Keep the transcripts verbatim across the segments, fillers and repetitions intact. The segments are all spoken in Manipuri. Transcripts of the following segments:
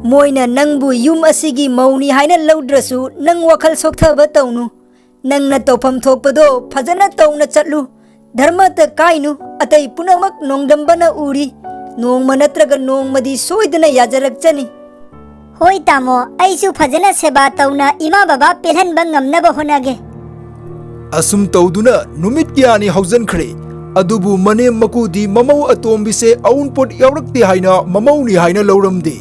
ꯃꯣꯏꯅ ꯅꯪꯕꯨ ꯌꯨꯝ ꯑꯁꯤꯒꯤ ꯃꯧꯅꯤ ꯍꯥꯏꯅ ꯂꯧꯗ꯭ꯔꯁꯨ, ꯅꯪ ꯋꯥꯈꯜ ꯁꯣꯛꯊꯕ ꯇꯧꯅꯨ꯫ ꯅꯪꯅ ꯇꯧꯐꯝ ꯊꯣꯛꯄꯗꯣ ꯐꯖꯅ ꯇꯧꯅ ꯆꯠꯂꯨ꯫ ꯙꯔꯃꯇ ꯀꯥꯏꯅꯨ, ꯑꯇꯩ ꯄꯨꯝꯅꯃꯛ ꯅꯣꯡꯗꯝꯕꯅ ꯎꯔꯤ꯫ ꯅꯣꯡꯃ ꯅꯠꯇ꯭ꯔꯒ ꯅꯣꯡꯃꯗꯤ ꯁꯣꯏꯗꯅ ꯌꯥꯖꯔꯛꯆꯅꯤ꯫ ꯍꯣꯏ ꯇꯥꯃꯣ, ꯑꯩꯁꯨ ꯐꯖꯅ ꯁꯦꯕꯥ ꯇꯧꯅ ꯏꯃꯥ ꯕꯕꯥ ꯄꯦꯜꯍꯟꯕ ꯉꯝꯅꯕ ꯍꯣꯠꯅꯒꯦ꯫ ꯑꯁꯨꯝ ꯇꯧꯗꯨꯅ ꯅꯨꯃꯤꯠ ꯀꯌꯥꯅꯤ ꯍꯧꯖꯤꯟꯈ꯭ꯔꯦ꯫ ꯑꯗꯨꯕꯨ ꯃꯅꯦꯝ ꯃꯀꯨꯗꯤ ꯃꯃꯧ ꯑꯇꯣꯝꯕꯤꯁꯦ ꯑꯎꯟꯄꯣꯠ ꯌꯥꯎꯔꯛꯇꯦ ꯍꯥꯏꯅ ꯃꯃꯧꯅꯤ ꯍꯥꯏꯅ ꯂꯧꯔꯝꯗꯦ꯫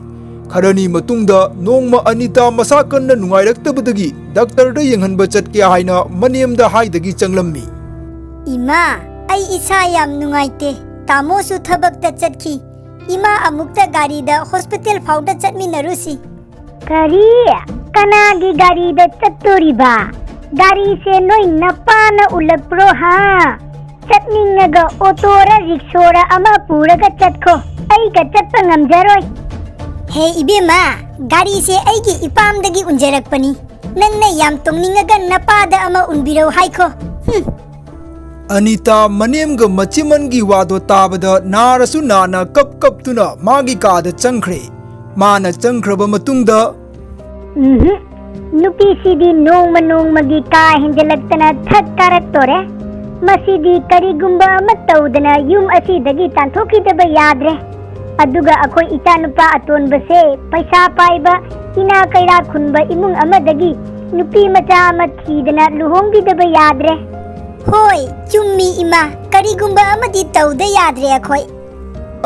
ꯈꯔꯅꯤ ꯃꯇꯨꯡꯗ ꯅꯣꯡꯃ ꯑꯅꯤꯇꯥ ꯃꯁꯥ ꯀꯟꯅ ꯅꯨꯡꯉꯥꯏꯔꯛꯇꯕꯗꯒꯤ ꯗꯥꯛꯇꯔꯗ ꯌꯦꯡꯍꯟꯕ ꯆꯠꯀꯦ ꯍꯥꯏꯅ ꯃꯅꯦꯝꯗ ꯍꯥꯏꯗꯒꯤ ꯆꯪꯂꯝꯃꯤ꯫ ꯏꯃꯥ, ꯑꯩ ꯏꯁꯥ ꯌꯥꯝ ꯅꯨꯡꯉꯥꯏꯇꯦ꯫ ꯇꯥꯃꯣꯁꯨ ꯊꯕꯛꯇ ꯆꯠꯈꯤ꯫ ꯏꯃꯥ ꯑꯃꯨꯛꯇ ꯒꯥꯔꯤꯗ ꯍꯣꯁꯄꯤꯇꯥꯜ ꯐꯥꯎꯗ ꯆꯠꯃꯤꯟꯅꯔꯨꯁꯤ꯫ ꯀꯔꯤ? ꯀꯅꯥꯒꯤ ꯒꯥꯔꯤꯗ ꯆꯠꯇꯣꯔꯤꯕ? ꯒꯥꯔꯤꯁꯦ ꯅꯣꯏ ꯅꯄꯥꯅ ꯎꯠꯂꯛꯄ꯭ꯔꯣ ꯍꯥ? ꯆꯠꯅꯤꯡꯉꯒ ꯑꯣꯇꯣꯔ ꯔꯤꯛꯁꯣꯔ ꯑꯃ ꯄꯨꯔꯒ ꯆꯠꯈꯣ꯫ ꯑꯩꯒ ꯆꯠꯄ ꯉꯝꯖꯔꯣꯏ꯫ ꯍꯦ ꯏꯕꯦꯝꯃ, ꯒꯥꯔꯤꯁꯦ ꯑꯩꯒꯤ ꯏꯄꯥꯝꯗꯒꯤ ꯎꯟꯖꯔꯛꯄꯅꯤ꯫ ꯅꯪꯅ ꯌꯥꯝ ꯇꯣꯡꯅꯤꯡꯉꯒ ꯅꯄꯥꯗ ꯑꯃ ꯎꯟꯕꯤꯔꯧ ꯍꯥꯏꯈꯣ꯫ ꯍꯨꯝ꯫ ꯑꯅꯤꯇꯥ ꯃꯅꯦꯝꯒ ꯃꯆꯤꯃꯟꯒꯤ ꯋꯥꯗꯣ ꯇꯥꯕꯗ ꯅꯥꯔꯁꯨ ꯅꯥꯅ ꯀꯞ ꯀꯞꯇꯨꯅ ꯃꯥꯒꯤ ꯀꯥꯗ ꯆꯪꯈ꯭ꯔꯦ꯫ ꯃꯥꯅ ꯆꯪꯈ꯭ꯔꯕ ꯃꯇꯨꯡꯗ, ꯎꯝꯍꯨꯝ, ꯅꯨꯄꯤꯁꯤꯗꯤ ꯅꯣꯡꯃ ꯅꯣꯡꯃꯒꯤ ꯀꯥ ꯍꯦꯟꯖꯜꯂꯛꯇꯅ ꯊꯛ ꯀꯥꯔꯛꯇꯣꯔꯦ꯫ ꯃꯁꯤꯗꯤ ꯀꯔꯤꯒꯨꯝꯕ ꯑꯃ ꯇꯧꯗꯅ ꯌꯨꯝ ꯑꯁꯤꯗꯒꯤ ꯇꯥꯟꯊꯣꯛꯈꯤꯗꯕ ꯌꯥꯗ꯭ꯔꯦ꯫ ꯑꯗꯨꯒ ꯑꯩꯈꯣꯏ ꯏꯆꯥꯅꯨꯄꯥ ꯑꯇꯣꯟꯕꯁꯦ ꯄꯩꯁꯥ ꯄꯥꯏꯕ, ꯏꯅꯥ ꯀꯩꯔꯥꯛ ꯈꯨꯟꯕ ꯏꯃꯨꯡ ꯑꯃꯗꯒꯤ ꯅꯨꯄꯤ ꯃꯆꯥ ꯑꯃ ꯊꯤꯗꯅ ꯂꯨꯍꯣꯡꯕꯤꯗꯕ ꯌꯥꯗ꯭ꯔꯦ꯫ ꯍꯣꯏ, ꯆꯨꯝꯃꯤ ꯏꯃꯥ, ꯀꯔꯤꯒꯨꯝꯕ ꯑꯃꯗꯤ ꯇꯧꯗ ꯌꯥꯗ꯭ꯔꯦ ꯑꯩꯈꯣꯏ꯫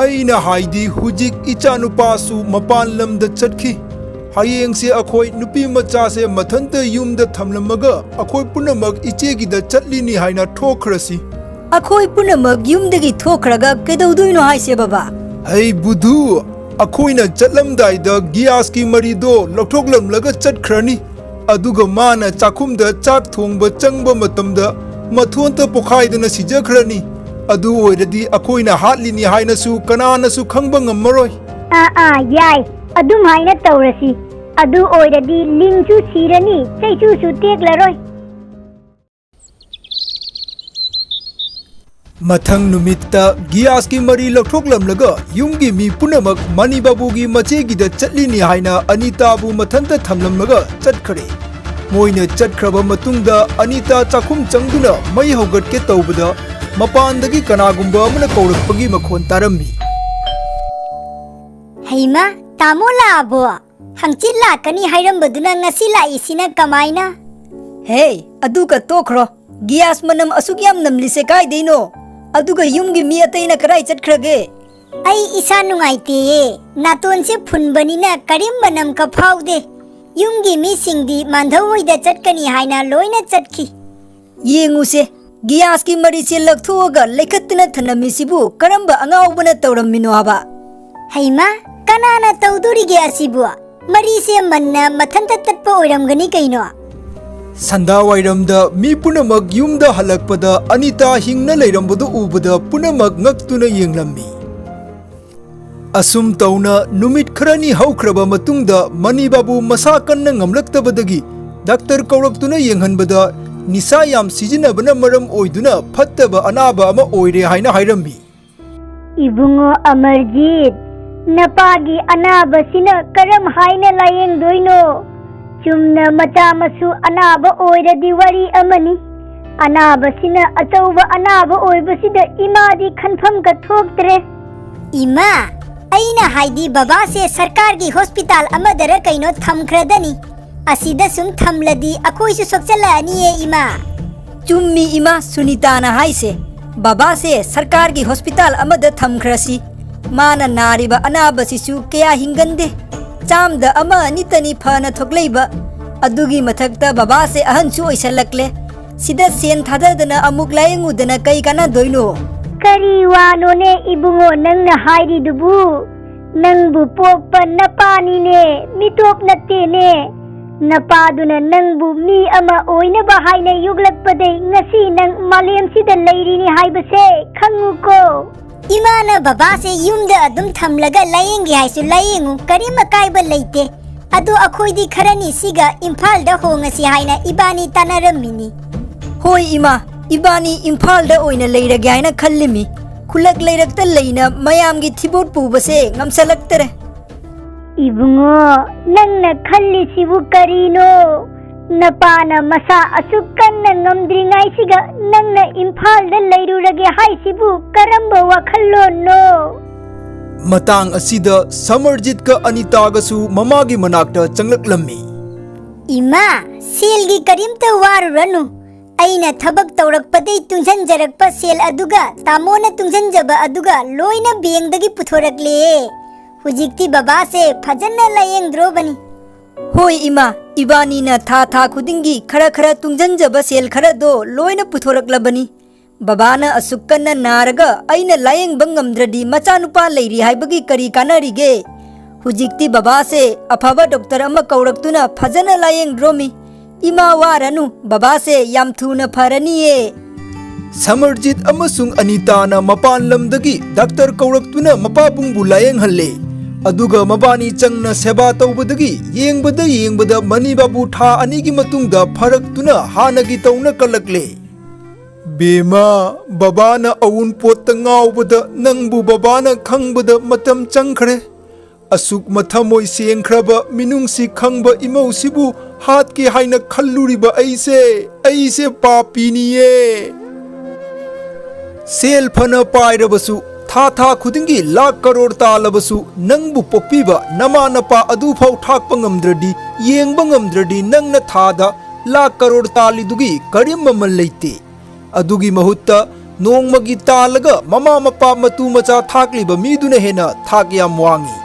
ꯑꯩꯅ ꯍꯥꯏꯗꯤ ꯍꯧꯖꯤꯛ ꯏꯆꯥꯅꯨꯄꯥꯁꯨ ꯃꯄꯥꯟ ꯂꯝꯗ ꯆꯠꯈꯤ꯫ ꯍꯌꯦꯡꯁꯦ ꯑꯩꯈꯣꯏ ꯅꯨꯄꯤ ꯃꯆꯥꯁꯦ ꯃꯊꯟꯇ ꯌꯨꯝꯗ ꯊꯝꯂꯝꯃꯒ ꯑꯩꯈꯣꯏ ꯄꯨꯝꯅꯃꯛ ꯏꯆꯦꯒꯤꯗ ꯆꯠꯂꯤꯅꯤ ꯍꯥꯏꯅ ꯊꯣꯛꯈ꯭ꯔꯁꯤ꯫ ꯑꯩꯈꯣꯏ ꯄꯨꯝꯅꯃꯛ ꯌꯨꯝꯗꯒꯤ ꯊꯣꯛꯈ꯭ꯔꯒ ꯀꯩꯗꯧꯗꯣꯏꯅꯣ ꯍꯥꯏꯁꯦ ꯕꯕꯥ? ꯍꯩ ꯕꯨꯙꯨ, ꯑꯩꯈꯣꯏꯅ ꯆꯠꯂꯝꯗꯥꯏꯗ ꯒꯤꯌꯥꯁꯀꯤ ꯃꯔꯤꯗꯣ ꯂꯧꯊꯣꯛꯂꯝꯂꯒ ꯆꯠꯈ꯭ꯔꯅꯤ꯫ ꯑꯗꯨꯒ ꯃꯥꯅ ꯆꯥꯛꯈꯨꯝꯗ ꯆꯥꯛ ꯊꯣꯡꯕ ꯆꯪꯕ ꯃꯇꯝꯗ ꯃꯊꯣꯟꯇ ꯄꯣꯈꯥꯏꯗꯨꯅ ꯁꯤꯖꯈ꯭ꯔꯅꯤ꯫ ꯑꯗꯨ ꯑꯣꯏꯔꯗꯤ ꯑꯩꯈꯣꯏꯅ ꯍꯥꯠꯂꯤꯅꯤ ꯍꯥꯏꯅꯁꯨ ꯀꯅꯥꯅꯁꯨ ꯈꯪꯕ ꯉꯝꯃꯔꯣꯏ꯫ ꯑꯥ, ꯑꯥ, ꯌꯥꯏ꯫ ꯑꯗꯨꯝꯍꯥꯏꯅ ꯇꯧꯔꯁꯤ꯫ ꯑꯗꯨ ꯑꯣꯏꯔꯗꯤ ꯂꯤꯟꯁꯨ ꯁꯤꯔꯅꯤ, ꯆꯩꯁꯨꯁꯨ ꯇꯦꯛꯂꯔꯣꯏ꯫ ꯃꯊꯪ ꯅꯨꯃꯤꯠꯇ ꯒꯤꯌꯥꯁꯀꯤ ꯃꯔꯤ ꯂꯧꯊꯣꯛꯂꯝꯂꯒ ꯌꯨꯝꯒꯤ ꯃꯤ ꯄꯨꯝꯅꯃꯛ ꯃꯅꯤ ꯕꯥꯕꯨꯒꯤ ꯃꯆꯦꯒꯤꯗ ꯆꯠꯂꯤꯅꯤ ꯍꯥꯏꯅ ꯑꯅꯤꯇꯥꯕꯨ ꯃꯊꯟꯇ ꯊꯝꯂꯝꯂꯒ ꯆꯠꯈ꯭ꯔꯦ꯫ ꯃꯣꯏꯅ ꯆꯠꯈ꯭ꯔꯕ ꯃꯇꯨꯡꯗ ꯑꯅꯤꯇꯥ ꯆꯥꯛꯈꯨꯝ ꯆꯪꯗꯨꯅ ꯃꯩ ꯍꯧꯒꯠꯀꯦ ꯇꯧꯕꯗ ꯃꯄꯥꯟꯗꯒꯤ ꯀꯅꯥꯒꯨꯝꯕ ꯑꯃꯅ ꯀꯧꯔꯛꯄꯒꯤ ꯃꯈꯣꯟ ꯇꯥꯔꯝꯃꯤ꯫ ꯍꯩꯃꯥ, ꯇꯥꯃꯣ ꯂꯥꯛꯑꯕꯣ? ꯍꯪꯆꯤꯠ ꯂꯥꯛꯀꯅꯤ ꯍꯥꯏꯔꯝꯕꯗꯨꯅ ꯉꯁꯤ ꯂꯥꯛꯏꯁꯤꯅ ꯀꯃꯥꯏꯅ? ꯍꯦ, ꯑꯗꯨꯒ ꯇꯣꯛꯈ꯭ꯔꯣ꯫ ꯒꯤꯌꯥꯁ ꯃꯅꯝ ꯑꯁꯨꯛ ꯌꯥꯝ ꯅꯝꯂꯤꯁꯦ ꯀꯥꯏꯗꯩꯅꯣ? ꯑꯗꯨꯒ ꯌꯨꯝꯒꯤ ꯃꯤ ꯑꯇꯩꯅ ꯀꯗꯥꯏ ꯆꯠꯈ꯭ꯔꯒꯦ? ꯑꯩ ꯏꯁꯥ ꯅꯨꯡꯉꯥꯏꯇꯦꯌꯦ꯫ ꯅꯥꯇꯣꯟꯁꯦ ꯐꯨꯟꯕꯅꯤꯅ ꯀꯔꯤꯝ ꯃꯅꯝꯀ ꯐꯥꯎꯗꯦ꯫ ꯌꯨꯝꯒꯤ ꯃꯤꯁꯤꯡꯗꯤ ꯃꯥꯟꯙꯧ ꯍꯣꯏꯗ ꯆꯠꯀꯅꯤ ꯍꯥꯏꯅ ꯂꯣꯏꯅ ꯆꯠꯈꯤ꯫ ꯌꯦꯡꯉꯨꯁꯦ, ꯒꯤꯌꯥꯁꯀꯤ ꯃꯔꯤꯁꯦ ꯂꯧꯊꯣꯛꯑꯒ ꯂꯩꯈꯠꯇꯨꯅ ꯊꯅꯝꯃꯤꯁꯤꯕꯨ ꯀꯔꯝꯕ ꯑꯉꯥꯎꯕꯅ ꯇꯧꯔꯝꯃꯤꯅꯣ ꯍꯥꯏꯕ? ꯍꯩꯃꯥ, ꯀꯅꯥꯅ ꯇꯧꯗꯣꯔꯤꯒꯦ ꯑꯁꯤꯕꯨ? ꯃꯔꯤꯁꯦ ꯃꯟꯅ ꯃꯊꯟꯇ ꯇꯠꯄ ꯑꯣꯏꯔꯝꯒꯅꯤ ꯀꯩꯅꯣ꯫ ꯁꯟꯗꯥꯋꯥꯏꯔꯝꯗ ꯃꯤ ꯄꯨꯝꯅꯃꯛ ꯌꯨꯝꯗ ꯍꯜꯂꯛꯄꯗ ꯑꯅꯤꯇꯥ ꯍꯤꯡꯅ ꯂꯩꯔꯝꯕꯗꯨ ꯎꯕꯗ ꯄꯨꯝꯅꯃꯛ ꯉꯛꯇꯨꯅ ꯌꯦꯡꯂꯝꯃꯤ꯫ ꯑꯁꯨꯝ ꯇꯧꯅ ꯅꯨꯃꯤꯠ ꯈꯔꯅꯤ ꯍꯧꯈ꯭ꯔꯕ ꯃꯇꯨꯡꯗ ꯃꯅꯤ ꯕꯥꯕꯨ ꯃꯁꯥ ꯀꯟꯅ ꯉꯝꯂꯛꯇꯕꯗꯒꯤ ꯗꯥꯛꯇꯔ ꯀꯧꯔꯛꯇꯨꯅ ꯌꯦꯡꯍꯟꯕꯗ ꯅꯤꯁꯥ ꯌꯥꯝ ꯁꯤꯖꯤꯟꯅꯕꯅ ꯃꯔꯝ ꯑꯣꯏꯗꯨꯅ ꯐꯠꯇꯕ ꯑꯅꯥꯕ ꯑꯃ ꯑꯣꯏꯔꯦ ꯍꯥꯏꯅ ꯍꯥꯏꯔꯝꯃꯤ꯫ ꯏꯕꯨꯡꯉꯣ ꯑꯃꯔꯖꯤꯠ, ꯅꯄꯥꯒꯤ ꯑꯅꯥꯕꯁꯤꯅ ꯀꯔꯝ ꯍꯥꯏꯅ ꯂꯥꯌꯦꯡꯗꯣꯏꯅꯣ? ꯆꯨꯝꯅ ꯃꯆꯥ ꯃꯁꯨ ꯑꯅꯥꯕ ꯑꯣꯏꯔꯗꯤ ꯋꯥꯔꯤ ꯑꯃꯅꯤ꯫ ꯑꯅꯥꯕꯁꯤꯅ ꯑꯆꯧꯕ ꯑꯅꯥꯕ ꯑꯣꯏꯕꯁꯤꯗ ꯏꯃꯥꯗꯤ ꯈꯟꯐꯝꯒ ꯊꯣꯛꯇ꯭ꯔꯦ꯫ ꯏꯃꯥ, ꯑꯩꯅ ꯍꯥꯏꯗꯤ ꯕꯕꯥꯁꯦ ꯁꯔꯀꯥꯔꯒꯤ ꯍꯣꯁꯄꯤꯇꯥꯜ ꯑꯃꯗꯔ ꯀꯩꯅꯣ ꯊꯝꯈ꯭ꯔꯗꯅꯤ꯫ ꯑꯁꯤꯗ ꯁꯨꯝ ꯊꯝꯂꯗꯤ ꯑꯩꯈꯣꯏꯁꯨ ꯁꯣꯛꯆꯜꯂꯛꯑꯅꯤꯌꯦ ꯏꯃꯥ꯫ ꯆꯨꯝꯃꯤ ꯏꯃꯥ ꯁꯨꯅꯤꯇꯥꯅ ꯍꯥꯏꯁꯦ꯫ ꯕꯕꯥꯁꯦ ꯁꯔꯀꯥꯔꯒꯤ ꯍꯣꯁꯄꯤꯇꯥꯜ ꯑꯃꯗ ꯊꯝꯈ꯭ꯔꯁꯤ꯫ ꯃꯥꯅ ꯅꯥꯔꯤꯕ ꯑꯅꯥꯕꯁꯤꯁꯨ ꯀꯌꯥ ꯍꯤꯡꯒꯟꯗꯦ꯫ ꯆꯥꯝꯗ ꯑꯃ ꯑꯅꯤꯇꯅꯤ ꯐꯅ ꯊꯣꯛꯂꯛꯏꯕ꯫ ꯑꯗꯨꯒꯤ ꯃꯊꯛꯇ ꯕꯕꯥꯁꯦ ꯑꯍꯟꯁꯨ ꯑꯣꯏꯁꯜꯂꯛꯂꯦ꯫ ꯁꯤꯗ ꯁꯦꯟ ꯊꯥꯗꯗꯅ ꯑꯃꯨꯛ ꯂꯥꯌꯦꯡꯉꯨꯗꯅ ꯀꯩ ꯀꯥꯟꯅꯗꯣꯏꯅꯣ? ꯀꯔꯤ ꯋꯥꯅꯣꯅꯦ ꯏꯕꯨꯡꯉꯣ ꯅꯪꯅ ꯍꯥꯏꯔꯤꯗꯨꯕꯨ? ꯅꯪꯕꯨ ꯄꯣꯛꯄ ꯅꯄꯥꯅꯤꯅꯦ, ꯃꯤꯇꯣꯞ ꯅꯠꯇꯦꯅꯦ꯫ ꯅꯄꯥꯗꯨꯅ ꯅꯪꯕꯨ ꯃꯤ ꯑꯃ ꯑꯣꯏꯅꯕ ꯍꯥꯏꯅ ꯌꯣꯛꯂꯛꯄꯗꯩ ꯉꯁꯤ ꯅꯪ ꯃꯥꯂꯦꯝꯁꯤꯗ ꯂꯩꯔꯤꯅꯤ ꯍꯥꯏꯕꯁꯦ ꯈꯪꯉꯨꯀꯣ꯫ ꯏꯃꯥꯅ ꯕꯕꯥꯁꯦ ꯌꯨꯝꯗ ꯑꯗꯨꯝ ꯊꯝꯂꯒ ꯂꯥꯌꯦꯡꯒꯦ ꯍꯥꯏꯁꯨ ꯂꯥꯌꯦꯡꯉꯨ, ꯀꯔꯤꯝ ꯑꯀꯥꯏꯕ ꯂꯩꯇꯦ꯫ ꯑꯗꯣ ꯑꯩꯈꯣꯏꯗꯤ ꯈꯔꯅꯤ ꯁꯤꯒ ꯏꯝꯐꯥꯜꯗ ꯍꯣꯡꯉꯁꯤ ꯍꯥꯏꯅ ꯏꯕꯥꯅꯤ ꯇꯥꯟꯅꯔꯝꯃꯤꯅꯤ꯫ ꯍꯣꯏ ꯏꯃꯥ, ꯏꯕꯥꯅꯤ ꯏꯝꯐꯥꯜꯗ ꯑꯣꯏꯅ ꯂꯩꯔꯒꯦ ꯍꯥꯏꯅ ꯈꯜꯂꯤꯃꯤ꯫ ꯈꯨꯜꯂꯛ ꯂꯩꯔꯛꯇ ꯂꯩꯅ ꯃꯌꯥꯝꯒꯤ ꯊꯤꯕꯣꯠ ꯄꯨꯕꯁꯦ ꯉꯝꯁꯜꯂꯛꯇꯔꯦ꯫ ꯏꯕꯨꯡꯉꯣ, ꯅꯪꯅ ꯈꯜꯂꯤꯁꯤꯕꯨ ꯀꯔꯤꯅꯣ? ꯅꯄꯥꯅ ꯃꯁꯥ ꯑꯁꯨꯛ ꯀꯟꯅ ꯉꯝꯗ꯭ꯔꯤꯉꯩꯁꯤꯒ ꯅꯪꯅ ꯏꯝꯐꯥꯜꯗ ꯂꯩꯔꯨꯔꯒꯦ ꯍꯥꯏꯁꯤꯕꯨ ꯀꯔꯝꯕ ꯋꯥꯈꯜꯂꯣꯟꯅꯣ? ꯃꯇꯥꯡ ꯑꯁꯤꯗ ꯁꯃꯔꯖꯤꯠꯀ ꯑꯅꯤꯇꯥꯒꯁꯨ ꯃꯃꯥꯒꯤ ꯃꯅꯥꯛꯇ ꯆꯪꯂꯛꯂꯝꯃꯤ꯫ ꯏꯃꯥ, ꯁꯦꯜꯒꯤ ꯀꯔꯤꯝꯇ ꯋꯥꯔꯨꯔꯅꯨ꯫ ꯑꯩꯅ ꯊꯕꯛ ꯇꯧꯔꯛꯄꯗꯩ ꯇꯨꯡꯁꯤꯟꯖꯔꯛꯄ ꯁꯦꯜ ꯑꯗꯨꯒ ꯇꯥꯃꯣꯅ ꯇꯨꯡꯁꯤꯟꯖꯕ ꯑꯗꯨꯒ ꯂꯣꯏꯅ ꯕꯦꯡꯗꯒꯤ ꯄꯨꯊꯣꯔꯛꯂꯦ꯫ ꯍꯧꯖꯤꯛꯇꯤ ꯕꯕꯥꯁꯦ ꯐꯖꯅ ꯂꯥꯌꯦꯡꯗ꯭ꯔꯣꯕꯅꯤ꯫ ꯍꯣꯏ ꯏꯃꯥ, ꯏꯕꯥꯅꯤꯅ ꯊꯥ ꯊꯥ ꯈꯨꯗꯤꯡꯒꯤ ꯈꯔ ꯈꯔ ꯇꯨꯡꯁꯤꯟꯖꯕ ꯁꯦꯜ ꯈꯔꯗꯣ ꯂꯣꯏꯅ ꯄꯨꯊꯣꯔꯛꯂꯕꯅꯤ꯫ ꯕꯕꯥꯅ ꯑꯁꯨꯛ ꯀꯟꯅ ꯅꯥꯔꯒ ꯑꯩꯅ ꯂꯥꯌꯦꯡꯕ ꯉꯝꯗ꯭ꯔꯗꯤ ꯃꯆꯥꯅꯨꯄꯥ ꯂꯩꯔꯤ ꯍꯥꯏꯕꯒꯤ ꯀꯔꯤ ꯀꯥꯟꯅꯔꯤꯒꯦ? ꯍꯧꯖꯤꯛꯇꯤ ꯕꯕꯥꯁꯦ ꯑꯐꯕ ꯗꯣꯛꯇꯔ ꯑꯃ ꯀꯧꯔꯛꯇꯨꯅ ꯐꯖꯅ ꯂꯥꯌꯦꯡꯗ꯭ꯔꯣꯃꯤ꯫ ꯏꯃꯥ ꯋꯥꯔꯅꯨ, ꯕꯕꯥꯁꯦ ꯌꯥꯝ ꯊꯨꯅ ꯐꯔꯅꯤꯌꯦ꯫ ꯁꯃꯔꯖꯤꯠ ꯑꯃꯁꯨꯡ ꯑꯅꯤꯇꯥꯅ ꯃꯄꯥꯟ ꯂꯝꯗꯒꯤ ꯗꯥꯛꯇꯔ ꯀꯧꯔꯛꯇꯨꯅ ꯃꯄꯥꯕꯨꯡꯕꯨ ꯂꯥꯌꯦꯡꯍꯜꯂꯦ꯫ ꯑꯗꯨꯒ ꯃꯕꯥꯅꯤ ꯆꯪꯅ ꯁꯦꯕꯥ ꯇꯧꯕꯗꯒꯤ ꯌꯦꯡꯕꯗ ꯌꯦꯡꯕꯗ ꯃꯅꯤꯕꯥꯕꯨ ꯊꯥ ꯑꯅꯤꯒꯤ ꯃꯇꯨꯡꯗ ꯐꯔꯛꯇꯨꯅ ꯍꯥꯟꯅꯒꯤ ꯇꯧꯅ ꯀꯜꯂꯛꯂꯦ꯫ ꯕꯦꯃꯥ, ꯕꯕꯥꯅ ꯑꯋꯨꯟꯄꯣꯠꯇ ꯉꯥꯎꯕꯗ ꯅꯪꯕꯨ ꯕꯕꯥꯅ ꯈꯪꯕꯗ ꯃꯇꯝ ꯆꯪꯈ꯭ꯔꯦ꯫ ꯑꯁꯨꯛ ꯃꯊꯃꯣꯏ ꯁꯦꯡꯈ꯭ꯔꯕ ꯃꯤꯅꯨꯡꯁꯤ ꯈꯪꯕ ꯏꯃꯧꯁꯤꯕꯨ ꯍꯥꯠꯀꯦ ꯍꯥꯏꯅ ꯈꯜꯂꯨꯔꯤꯕ ꯑꯩꯁꯦ, ꯑꯩꯁꯦ ꯄꯥꯄꯤꯅꯤꯌꯦ꯫ ꯁꯦꯜ ꯐꯅ ꯄꯥꯏꯔꯕꯁꯨ, ꯊꯥ ꯊꯥ ꯈꯨꯗꯤꯡꯒꯤ ꯂꯥꯛ ꯀꯔꯣꯔ ꯇꯥꯜꯂꯕꯁꯨ, ꯅꯪꯕꯨ ꯄꯣꯛꯄꯤꯕ ꯅꯃꯥ ꯅꯄꯥ ꯑꯗꯨꯐꯥꯎ ꯊꯥꯛꯄ ꯉꯝꯗ꯭ꯔꯗꯤ, ꯌꯦꯡꯕ ꯉꯝꯗ꯭ꯔꯗꯤ, ꯅꯪꯅ ꯊꯥꯗ ꯂꯥꯛ ꯀꯔꯣꯔ ꯇꯥꯜꯂꯤꯗꯨꯒꯤ ꯀꯔꯤꯝ ꯃꯃꯜ ꯂꯩꯇꯦ꯫ ꯑꯗꯨꯒꯤ ꯃꯍꯨꯠꯇ ꯅꯣꯡꯃꯒꯤ ꯇꯥꯜꯂꯒ ꯃꯃꯥ ꯃꯄꯥ ꯃꯇꯨ ꯃꯆꯥ ꯊꯥꯛꯂꯤꯕ ꯃꯤꯗꯨꯅ ꯍꯦꯟꯅ ꯊꯥꯛ ꯌꯥꯝ ꯋꯥꯡꯏ꯫